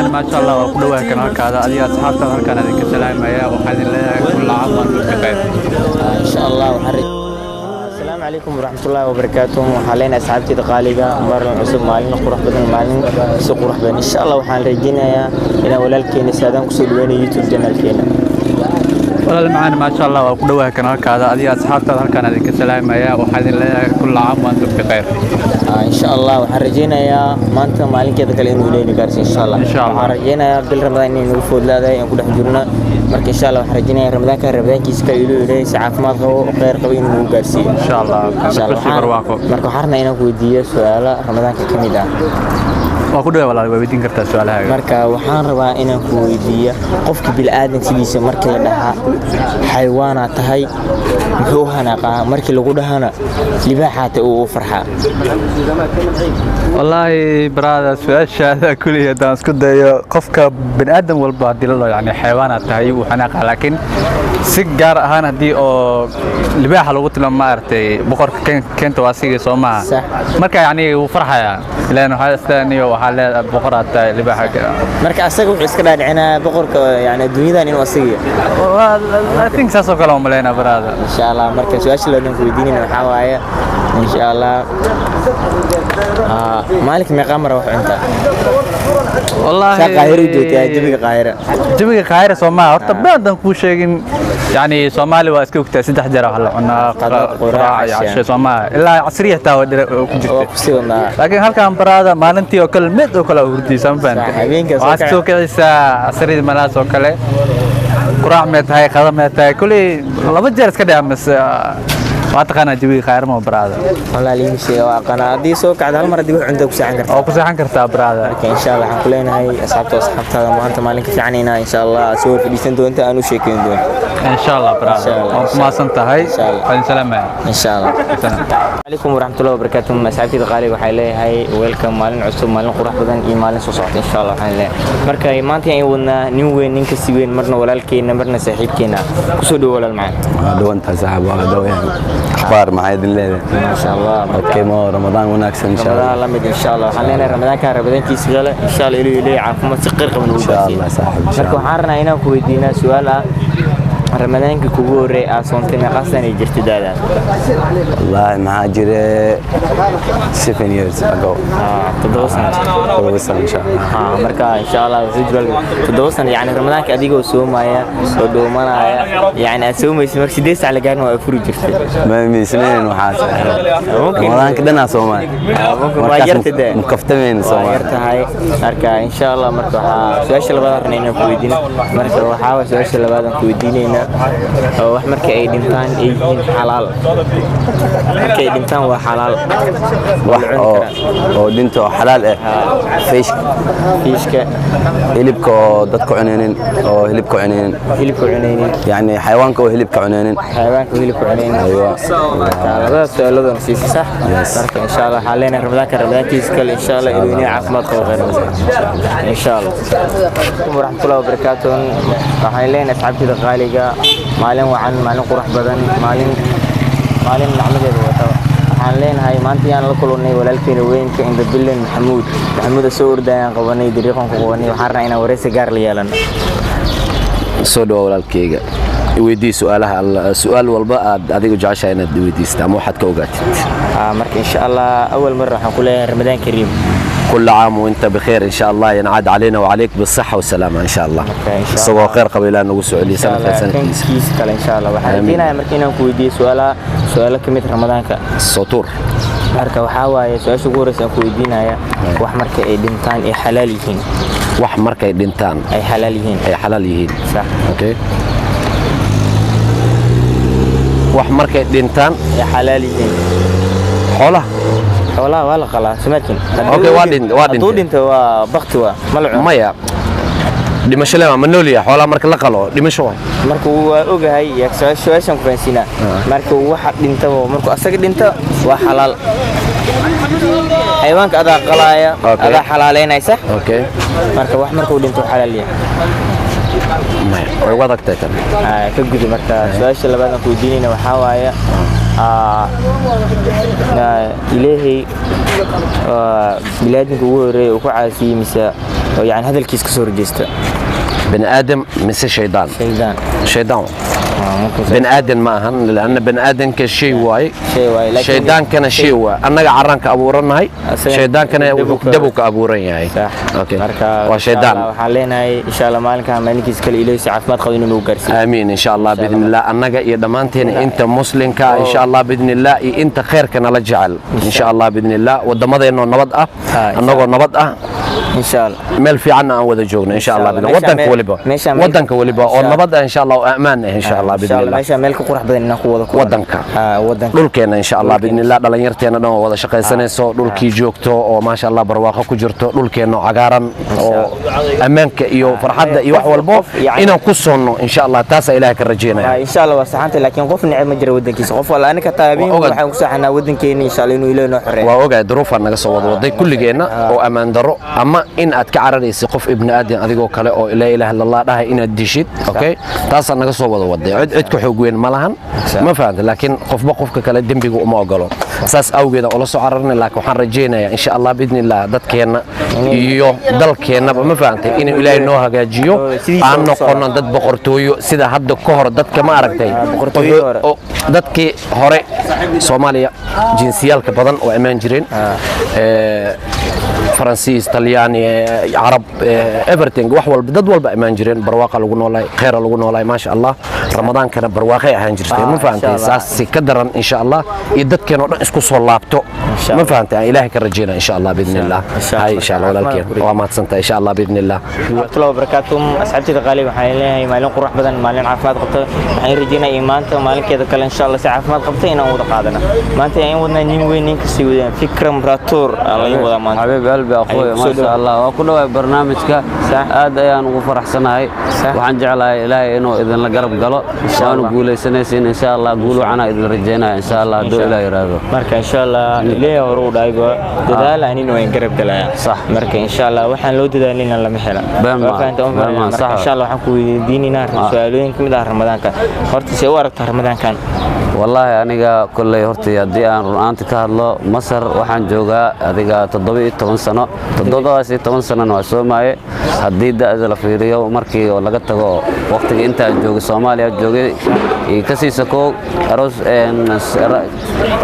Macaan, maasha Allah, waa ku dhawahay kanaalkaada. Adiga asxaabtaada halkaan idinka salaamaya. Waxaa idin leeyahay كل عام وأنتم بخير. Insha Allah waxaan Asalaamu calaykum waraxmatullaahi wabarakaatuh. Waxaan leenahay asxaabteyda qaaliga, maalin cusub, maalin qurux badan, maalin si qurux badan. Insha Allah waxaan rajeynayaa inaan walaalkeena Saadaan kusoo dhaweynayo YouTube channelkeena. Walaal macaan, maasha Allah, waa ku dhawahay kanaalkaada. Adiga asxaabtaada halkaan idinka salaamaya. Waxaa idin leeyahay كل عام وأنتم بخير. Insha Allah waxaan rajeynayaa maanta maalinkeeda kale inuu Ilaahay gaarsiiyo, insha Allah. Insha Allah. Waxaan rajeynayaa bil Ramadaan inay nagu food leedahay, aan ku dhex jirno. Marka insha Allah waxaan rajeynayaa Ramadaanka Ramadaankiisa kale inuu Ilaahay si caafimaad qabo oo khayr qabo inuu nagu gaarsiiyo. Insha Allah. Insha Allah. Bashii barwaaqo. Marka waxaan rabnaa inaan ku weydiiyo su'aalo Ramadaanka ka mid ah. Waa ku dhawahay walaal, waa weydiin kartaa su'aalahaaga. Marka waxaan rabaa inaan ku weydiiyo, qofka bini'aadan sidiisa markii la dhahaa xayawaanaa tahay, muxuu u hanaaqaa? Markii lagu dhahana libaaxaata, uu u farxaa? Wallaahi brother, su-aashaada kuley haddaan isku dayo, qofka bani aadam walba haddii la dhaho yani xayawaanaad tahay, wuu xanaaqa, laakiin si gaar ahaan haddii oo libaaxa lagu tilmaamo, maaragtay, boqorka keenta waa sigii soo maaha? Sax. Marka yani wuu farxayaa, ilaan waxaa istaaniyo waxaa leedahay boqoraad tahay libaaxa. Marka asaga wuxuu iska dhaadhicinaa boqorka yani adduunyadan inuu asaga yahay. I think saas oo kale umaleynaa, brother. Insha Allah marka su-aasha labaad ku weydiinayna waxaa waaye, insha Allah, maalinka meeqaa mara wax cuntaa? Wallaahi Saa Qaahira u joogtaa, jawiga Qaahira. Jawiga Qaahira soo maaha? Horta baadan kuu sheegin, yani Soomaali waa iska ogtahay, saddex jeer wax la cunaa. Qado, quraac, quraac iyo casho. Casho soo maaha? Ilaa casriya xitaa waa waa ku oo jirta. Kusii wadnaa. Laakiin halkan baraada maalintii oo kale mid oo kale hurdiysa, ma fahamtay? Habeenkaa soo Waxaad soo kiciysaa casriyadii malaas oo kale. Quraac mee tahay, qado mee tahay, kuley laba jeer iska dhica mise waa taqaanaa jawiga Qaahira ma, brother? Wallaahi liimi sheega waa aqaanaa. Haddii soo kacdo hal mar, haddii wax cuntaa ku seexan kartaa. Oo ku seexan kartaa, brother. Marka insha Allah waxaan ku leenahay asxaabta, asxaabtaada maanta maalinka fiicanayna, insha Allah aad soo fadhiisan doonta, aan u sheekeyn doonto. Insha Allah, brother. Insha Allah. Waa ku mahadsan tahay. Insha Allah. Waan salaamaya. Insha Allah. Salaam. Calaykum waraxmatullahi wabarakaatuh. Asxaabtayda qaaliga, waxay leeyahay welcome, maalin cusub, maalin qurux badan iyo maalin soo socota, insha Allah waxaan leeyahay. Marka maanta ayaan wadnaa nin weyn, nin kasi weyn, marna walaalkeena, marna saaxiibkeena. Kusoo dhowo, walaal macaan. Waa dhawantahay saaxiib, waa dhawayahay. Akhbaar maxay idin leedahay? Masha Allah. Okay, ma Ramadaan wanaagsan, insha Ramadaan Allah. la mid, insha Allah. Waxaan leenahay Ramadaanka Ramadaankiisa kale, insha Allah inuu Ilaahay caafimaad si qeyr qaban ugu Insha gaarsiiyo. Allah, saaxiib, insha Marka Allah. waxaan rabnaa inaan ku weydiinaa su'aal ah: Ramadaanka kugu horreeyay aad soontay, meeqa sana ay jirtay daadaad? Wallahi maxaa jire 7 years ago. 7 sano. 7 sano, insha Allah. Marka insha Allah wuxuu jiraa 7 sano, yani Ramadaanka adigoo soomaya oo dhoomanaya, yani aad soomaysa, marka 8 saac la gaarin waa furi jirtay. Ma miisnayn waxaa, saaxiib. Mumkin. Ramadaanka dhanaa Soomaali. Mumkin waa yarta dee. Mukaftamayna Waa Soomaali. yar tahay. Marka insha Allah marka waxaa su-aasha labaad aan rabnay inaan ku weydiino, marka waxaa waa su-aasha labaad aan ku weydiinayna oo wax marka ay dhintaan ay yihiin xalaal, marka ay dhintaan waa xalaal. Wax la cuni oo karaa. Oo dhinta oo xalaal ah, fish. Fishka. Hilibka oo dadka cunaynin, oo hilibka cunaynin. Hilibka cunaynin. Yani xayawaanka oo hilibka cunaynin. Xayawaanka hilibka cunaynin. Aywa. Marka labadaas su-aaladoona siisay sax. Yes. Marka insha Allah waxaan leenahay Ramadaanka Ramadaankiisa kale, insha Allah inuu inay caafimaad qabo khayr, insha Allah. Waraxmatullahi wabarakaatuh. Waxaan leenahay asxaabtida qaaliga, maalin wacan, maalin qurux badan, maalin nacmadeeda wata. Waxaan leenahay maanta yaan la kulannay walaalkeena weynka indabilen Maxamuud. Maxamuud soo ordayaan qabanay, dariiqan ku qabanay. Waxaan rabnaa inaan wareysi gaar la yeelano. Soo dhawa walaalkeyga, weydii su'aalaha su'aal walba aad adigu jeceshahay inaad weydiista ama waxaad ka ogaatid. Marka insha Allah awal mar waxaan ku leeyahay Ramadaan kariim. كل عام وانت بخير، ان شاء الله ينعاد علينا وعليك بالصحه والسلامه ان شاء الله. إن شاء Isagoo الله. khayr qaba Ilaah nagu soo celiyo sanadkan sanadkiisa. Kankiisa kale, insha Allah. Waxaan Amiin. rajeynayaa marka inaan ku weydiiyo su'aalaha, su'aalo ka mid Ramadaanka. Soo tuur. Marka waxaa waaye su-aasha ugu horeysa aan ku weydiinaya: wax marka ay dhintaan ay xalaal yihiin. Wax markay dhintaan ay xalaal yihiin. Ay xalaal yihiin. Sax. Okay, wax markay dhintaan ay xalaal yihiin. Xoolaha. Xoolaha waa la qalaa, sumaadkin. Okay, waa Hadduu dhintay. dhinto waa bakti, waa ma la cuno. Maya, dhimasho lema ma nool yahay? Xoolaha marka la qalo dhimasho waay. Marka waa ogahay yaa, su-aashaan ku fahansiinaa. Marka waxa dhintaba, markuu asaga dhinto waa xalaal. Xayawaanka adaa qalaaya, Okay. adaa xalaaleynaysa. Okay. Marka wax markuu dhinto xalaal yahay? Maya, way ugu adagtahay tan. Ka gudu. Marka su-aasha labaad aan ku weydiinayna waxaa waaye, Ilaahay biniaadamka ugu horreeya uu ku caasiyey mise oo yani hadalkiis kasoo horjeesta? Bani aadam mise shaydaan? Shaydaan. Shaydaan. Markuu Bani aadan ma ahan, لأن bani aadanka shay waaye. Shay waaye, laakiin- Shaydaankana shay waaye. Annaga carranka abuuranahay. Asaga Shaydaankana dab uu ka- dabuu ka abuuran yahay. Sax. Okay. Marka waa insha shaydaan. Allah waxaan leenahay, insha Allah, maalinka maalinkiis kale Ilaahay si caafimaad qabo inuu nagu gaarsiiyo. Aamiin, insha Allah, biidni illah. Annaga iyo dhammaanteena inta muslimka, insha Allah, biidni illah, iyo inta khayrka nala jecel, insha Allah, biidni illah, wadamadeennoo nabad ah, insha annagoo nabad ah, Insha Allah. meel fiicanna aan wada joogno, insha Allah, Allah. biidni wadanka waliba wadanka waliba oo nabad ah, insha Allah, oo ammaan ah, insha Allah, Insha biidni Allah illah. Meesha meel ka qurux badan inaan ku wada kulanno. Wadanka. Wadanka. Dhulkeena, insha Allah, biidni illah, dhalinyarteena dhan oo wada shaqaysanayso, dhulkii joogto oo maasha Allah barwaaqo ku jirto, dhulkeena oo cagaaran oo ammaanka iyo farxadda iyo wax walbo inaan ku soonno, insha Allah, taasaa Ilaahay ka rajeynaya. Insha Allah waa saxanta, laakiin qof neceb ma jira wadankiisa. Qof wala aniga taabiin Waa ogaad. waxaan ku saxanaa wadankeena, insha Allah, inuu Ilaahay noo xoreeyo. Waa ogahay, duruufaan naga soo wada waday kulligeenna oo ammaan darro ama in aad ka cararaysid qof ibni aadan adigoo kale oo laa ilaaha illa Allah dhahay inaad dishid. Okay, taasaa naga soo wada waday. Cid cid ka xoog weyn ma lahan, ma fahanta? Laakiin qofba qofka kale dembiga uma ogolo, saas awgeeda ula soo cararnay. Laakiin waxaan rajaynayaa, insha Allah, biidni illah, dadkeenna iyo dalkeennaba, ma fahantay, inuu Ilaahay noo hagaajiyo, Oo, sidiisa aan ugu soo noqono dad boqortooyo sida hadda ka hor dadka, ma aragtay? Boqortooyadii hore. Oo dadkii hore Soomaaliya jinsiyaalka badan oo imaan jireen, Faransiis, Talyaani, Carab, everything, wax walba, dad walba imaan jireen. Barwaaqa lagu noolaay, kheyra lagu noolaay, maasha Allah. Ramadaankana barwaaqay ahaan jirtay, ma fahantay? Insha Allah. Saas si ka daran, insha Allah, iyo dadkeen oo dhan isku soo laabto, Insha ma Allah. fahantay? Aan Ilaahay ka rajeynaa, insha Allah, biidni illah. Insha Allah. Hay, insha Allah, walaalkeen, waa mahadsantahay, insha Allah, biidni illah. Warahmatullahi wabarakaatuh. Asxaabtayda qaaliga, waxaan leeyahay maalin qurux badan, maalin caafimaad qabta. Waxaan rajeynaya in maanta maalinkeeda kale, insha Allah, si caafimaad qabta inaan wada qaadana. Maanta ayaan wadnaa nin weyn, ninka sii wadaan Fikram Ratoor aan laga wadaa maanta. Xabiib qalbi, akhuuya. Ayuu kusoo Maasha dhawaad. Allah, waa ku dhawaay barnaamijka. Sax. Aad ayaan ugu faraxsanahay. Sax. Waxaan jeclahay Ilaahay inuu idinla garab galo, waanu guuleysanaysiin, insha Allah. Guul wacanaa idin rajeynaya, insha Allah, hadduu Ilaah yiraahdo. Marka insha Allah, Ilaahay hore u dhahayba dadaal, anina waan garab galaya. Sax. Marka insha Allah waxaan loo dadaalina lama hela. Been Waa ma- fahantaa, uma been ma, fahantaa. sax. Marka insha Allah waxaan ku weydiinaynaa su'aalooyin ka mid ah Ramadaanka. Horta see u aragtaa Ramadaankan? Wallaahi aniga kolley horta haddii aan run ahaanti ka hadlo, Masar waxaan joogaa adiga 17 sano, 17 sanona waa soomaaye. Haddii da'da la fiiriyo, markii oo laga tago waqtiga intaan joogay Soomaaliya joogay iyo kasii sokow, aroos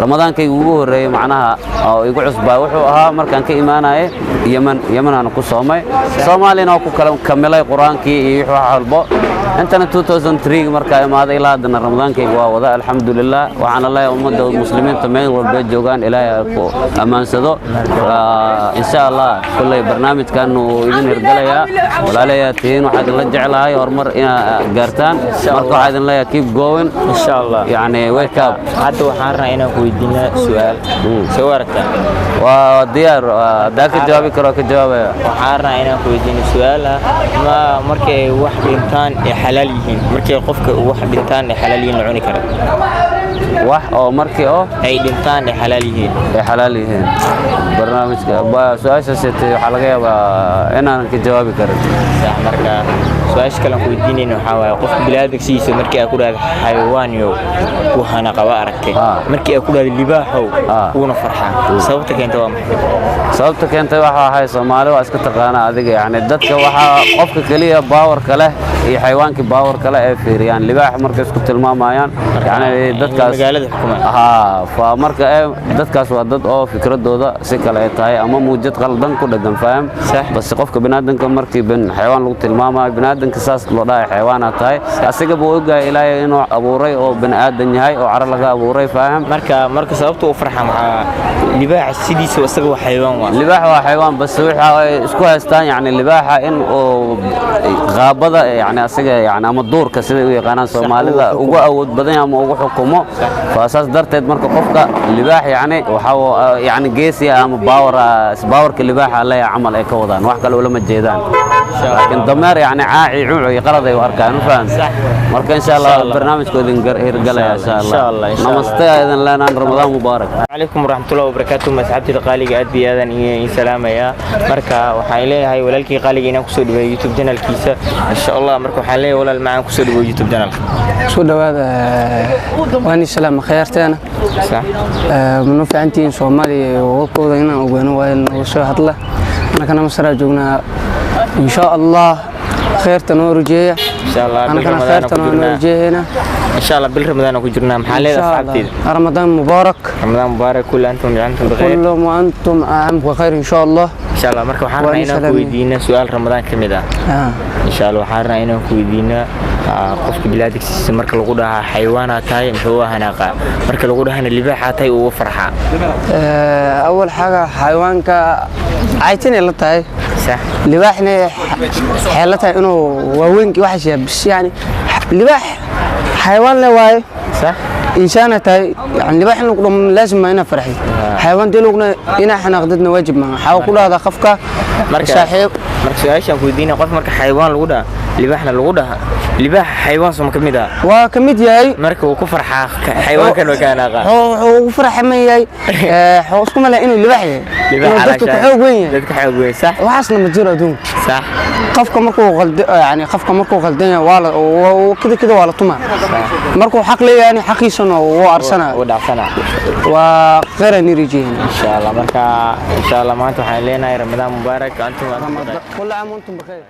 Ramadaankayga ugu horreeyey macnaha oo igu cusbaa wuxuu ahaa markaan ka imaanayay Yemen. Yemenaan ku soomay, Soomaaliyana waa ku kala kamilay Qur-aankii iyo wixii wax walbo. Intana 2003 markaa imaaday, ilaa haddana Ramadaankayga waa wada, alxamdulilah. Waxaana leeyahay ummadda muslimiinta meel walba joogaan, Ilaahay ha ku ammaansado. Insha Allah kulley barnaamijkan uu idin hirgalayaa. Walaalayaa tihiin, waxaa idinla jeclahay horumar inaa gaartaan. Marka waxaa idin leeyahay keep going. Insha Allah. Yacni wake up. Hadda waxaan rabnaa inaan ku weydiinaa su'aal. See u aragtaa? Waa diyaar, haddaa ka jawaabi karo, ka jawaabaya. Waxaan rabnaa inaan ku weydiino su'aal ah: ma markay wax dhintaan ay xalaal yihiin, markay qofka wax dhintaan ay xalaal yihiin, la cuni kara? Wax oo markii oo ay dhintaan ay xalaal yihiin. Ay xalaal yihiin. Barnaamijka su-aashaas waxaa laga yaabaa inaanan ka jawaabi karin. Sax. Marka su-aasha kale aan ku weydiinayna waxaa waaye, qofka bini'aadamka sidiisa markii aad ku dhahdo xayawaanyow, wuxaana qaba aragtay, markii aad ku dhahdo libaaxow, wuuna farxaa. Sababta keenta waa maxay? Sababta keentay waxa ahay, Soomaali waa iska taqaanaa adiga, yacni dadka waxaa qofka keliya baawarka leh iyo xayawaankii baawarka leh ay fiiriyaan libaax markay isku tilmaamayaan, yacni dadkaas magaalada xukumaan. Haa, fa marka dadkaas waa dad oo fikradooda si kale ay tahay ama muujad qaldan ku dhadhan faham. Sax. Bas qofka biniaadanka markii bin xayawaan lagu tilmaamayo, biniaadanka saas loo dhahay xayawaanaad tahay, asiga buu ogahay Ilaahay inuu abuuray oo biniaadan yahay oo caro laga abuuray, faham. Marka sababta uu farxa maxaa? Libaaxa sidiisa isaga waa xayawaan waa. Libaax waa xayawaan, bas waxa ay isku haystaan, yani libaaxa in uu qaabada, yani Yani asaga yani ama duurka siday u yaqaanaan Soomaalida ugu awood badan yahay ama ugu xukumo. Fa saas darteed marka qofka libaax yani waxa yani geesi ama power, powerka libaaxa leeyahay camal ay ka wadaan, wax kale ulama jeedaan. Laakiin dameer yani caaci cuucu iyo qalad ay u arkaan, ma fahamtay? Marka insha Allah barnaamijkooda hirgalaya insha Insha Allah. Allah, insha Allah. Namaste idin leenaan, Ramadaan mubaarak. Calaykum waraxmatullahi wabarakaatu. Asxaabtida qaaliga, aad bi aadan idin salaamayaa. Marka waxaan leeyahay walaalkii qaaliga inaan kusoo dhaweeyo YouTube channelkiisa insha Allah. Marka waxaan leeyahay, walaal macaan, kusoo dhaweeyo YouTube channelka. Soo dhawaada, waan salaam khayrteena. Sax. Mana fiicantihiin? Soomaaliya warkooda inaan ogaano waa nagu soo hadla. Annakana Masaraa joognaa. Insha Allah khayrta noo rajeeya. Insha Allah bil Annakana Ramadaan khayrta ku noo jirnaa. rajeeyana. Insha Allah bil Ramadaan ku jirnaa. Maxaa leedahay asxaabtida? رمضان مبارك. رمضان مبارك، كل antum antum بخير. كل وأنتم عام بخير إن شاء الله. Insha Allah. Marka waxaan Waa rabnaa inaan ku salaamay. weydiino su'aal Ramadaan ka mid ah. Insha Allah waxaan rabnaa inaan ku weydiino, qofka bilaadagsiisa marka lagu dhahaa xayawaanaa tahay, muxuu u hanaaqaa? Marka lagu dhahana libaaxaa tahay, uu farxaa? أول حاجة حيوانka caytinay la tahay. Libaaxna waxay la tahay inuu waaweynki waxaas yahay bis. Yani libaax xayawaan le waaye. Insaana tahay, yani libaax in lagu dhamo laazim ma inaa farxid. Xayawaan dii laguna inaa xanaaqdidna waajib maaha. Waxaa ku dhahdaa qofka Marka saaxiib. Marka su-aashaan ku weydiina, qof marka xayawaan lagu dhaha, libaaxna lagu dhaha, libaax xayawaan soo ma ka mid ah? Waa ka mid yahay. Marka uu ku farxaa, xayawaankan waa ka hanaaqa. Wuxuu ugu farxaman yahay, wuxuu isku malaya inuu libaax yahay, inuu dadka ku xoog weyn yahay. Dadka xoog weyn, sax. Waxaasna ma jiro adduunka. Qofka markuu qaldo, yani qofka markuu qaldan yahay waa la kida kida waa la tumaa. Markuu xaq leeyahay xaqiisana wuu arsanaa. Wuu dhacsanaa. Waa khayran nirijihin. Insha Allah. Marka insha Allah maanta waxaan leenahay Ramadaan mubaarak antum. كل عام وانتم بخير.